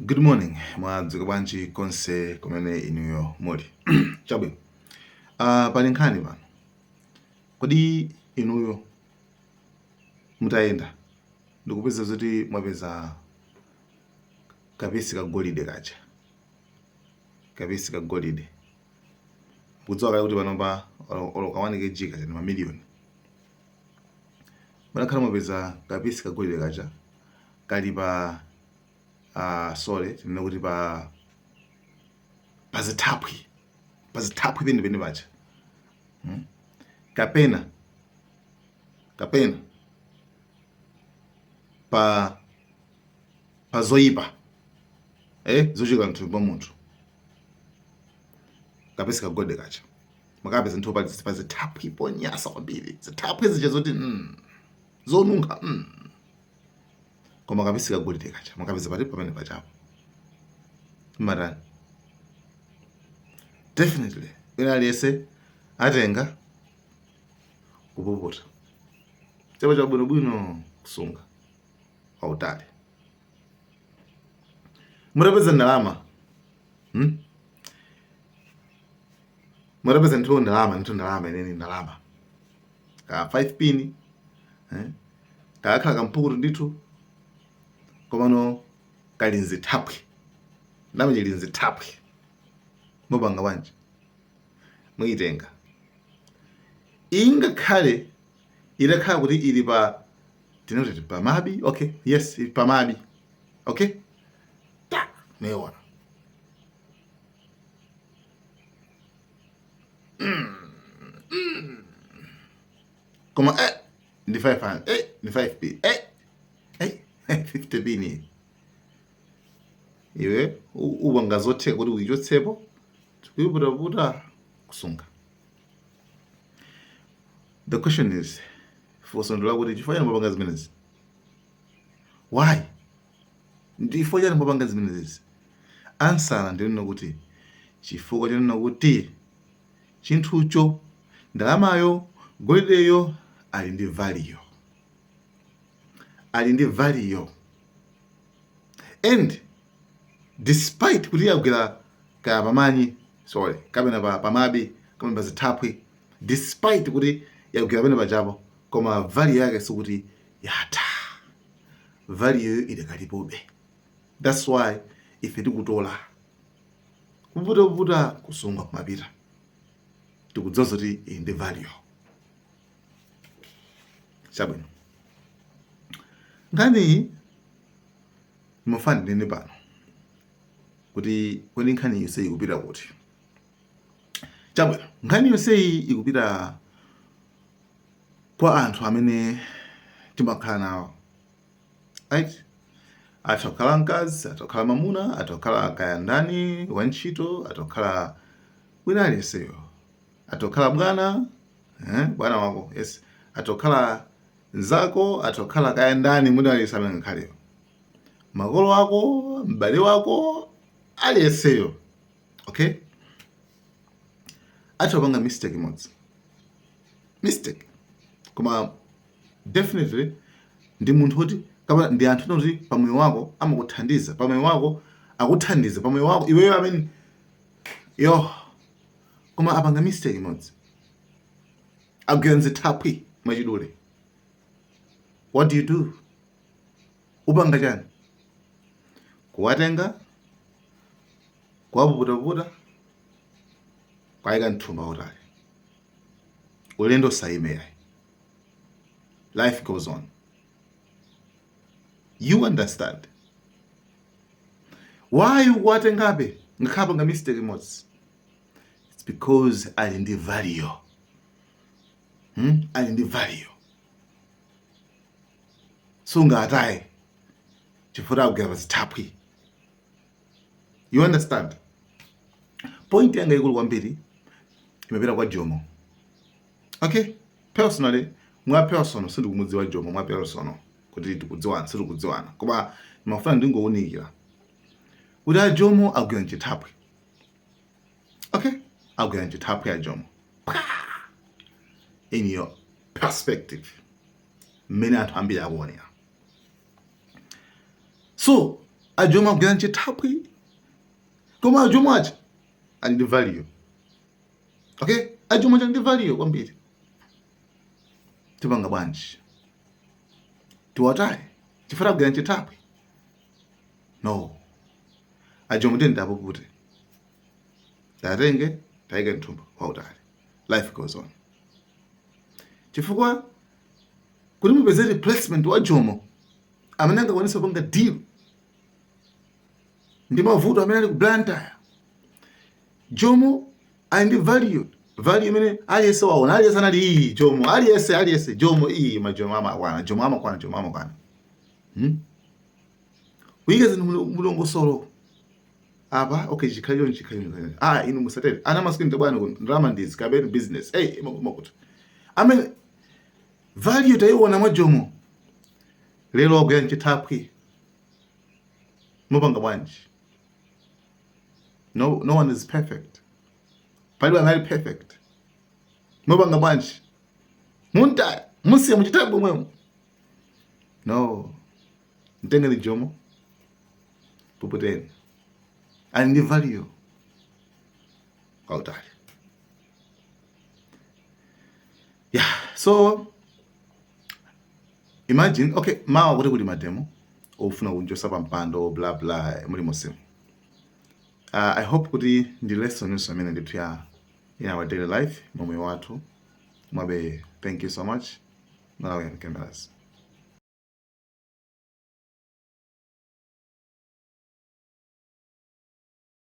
Good morning, mwadzuka bwanji konse kumene inuyo muli? Chabwino, pali nkhani pano. Kodi inuyo mutayenda ndikupeza zoti mwapeza kapisi ka golide kaja, kapisi ka golide, mukudziwa kale kuti panopa olo ka 1 kg kaja ndi mamiliyoni. Mutakhala mwapeza kapisi ka golide kaja kali pa sorry, tinene kuti pa zithaphwi, pa zithaphwi penipeni paja, Kapena pa zoyipa zochokera mthupi mwa munthu, kapisi ka golide kaja mwakapeza ndithu pa zithaphwi ponyasa kwambiri, zithaphwi zija zoti zonunkha, Koma kapisi ka golide kaja mwakapeza pati? Pamene pajapo mmatani? Definitely wina aliyense atenga kupuputa chapa chabwinobwino, kusunga pautali. Mutapeza ndalama, Mutapeza ndithu ndalama, ndithu ndalama inene, ndalama ka 5 pin, eh? Kakakhala kampukutu ndithu, komano kali nzithaphwi, ndalama chili nzithaphwi, mupanga bwanji? Muyitenga. Ingakhale itakhala kuti ili pa, tinoti pamabi, okay, yes, ili pamabi, okay, ta muyiona. Koma ndi 500, ndi 5 pin, eh 50 pin. Iwe upanga zotheka kuti uyichotsepo, kuyiputaputa, kusunga. The question is, funso ndi lakuti, chifukwa chani mupanga zimenezi? Why? Chifukwa chani mupanga zimenezi? Answer ndinena kuti chifukwa chonena kuti chinthucho, ndalamayo, golideyo ali ndi value, ali ndi value, and despite kuti yagwera kaya pamanyi, sorry, kapena pamabi, kapena pa zithaphwi, despite kuti yagwera pene pajapo, koma value yake sikuti yatha, value idakalipobe. That's why ife tikutola, kuputaputa, kusunga, kumapita, tikudziwa zoti iyi ndi value. Chabwino, nkhaniyi ndimafuna ndinene pano kuti kodi nkhani yonse ikupita kuti? Chabwino, nkhani yonseyi ikupita kwa anthu amene timakhala nawo, right? Atha kukhala mkazi, atha kukhala mamuna, atha kukhala kaya ndani, wantchito, atha kukhala wina aliyenseyo, atha kukhala bwana, bwana wako, yes, atha kukhala nzako, atha kukhala kaya ndani, mwina aliyense amene ngakhaleyo makolo ako, m'bale wako, aliyenseyo, okay, atha kupanga mistake imodzi, mistake, koma definitely ndi munthu woti, kapena ndi anthu kuti pamoyo wako amakuthandiza, pamoyo wako akuthandiza, pamoyo wako iweyo amene yo, koma apanga mistake imodzi, agwira nzithaphwi mwachidule. What do you do? Upanga chani? Kuwatenga, kuwapuputaputa, kuwayika mthumba utali, ulendo sayimera, life goes on. You understand why ukuwatengabe ngakhale apanga mistake imodzi? It's because ali ndi value, Ali ndi value, sungataye chifukwa akugwera pa zithaphwi. You understand? Point yanga ikulu kwambiri imapita kwa Jomo, okay? Personally, mwa personal, sindikumudziwa Jomo mwa personal kuti tikudziwana, sitikudziwana, koma ndimafuna ndingowunikira kuti a Jomo agwira mchithaphwi, okay? Agwira mchithaphwi a Jomo in your perspective, mmene anthu ambiri akuonera. So Ajomo agwera mchithaphwi, koma ajomo aja ali ndi value. Okay, ajomo aja ali ndi value kwambiri. Tipanga bwanji? Tiwataye chifukwa agwera mchithaphwi? No, ajomo tiyeni tiwapupute, tiwatenge, tiwaike mthumba wautali. Life goes on. Chifukwa kuti mupeze replacement wa Jomo amene angakwanisa kupanga deal ndi mavuto amene ali ku Blantyre, Jomo ali ndi value, value imene aliyense waona. Aliyense anali iyi Jomo, aliyense, aliyense Jomo iyi ma Jomo amakwana, Jomo amakwana, Jomo amakwana, Kuyika zinthu mulongosolo apa. Okay, chikhale chonchi, chikhale chonchi. Ah, inu musatere ana masikini tabwana kuno, ndalama ndizi kapeni business. Hey, imakuti amene value tayiona mwa Jomo, lero wagwera mchithaphwi, mupanga bwanji? No, no one is perfect. Palibe anali perfect. Mupanga bwanji? Muntaya, musiya muchithaphwi mwemo? No, mtengeni Jomo, puputeni, ali ndi value kwautali. Yeah, so imagine, okay, mawa kuti kuli mademo ofuna kunchosa pa mpando, bla bla, muli mosimu. I hope kuti ndi lesson inso amene ndithu ya in our daily life, moyo wathu mwabe. Thank you so much. Malawian Cameras.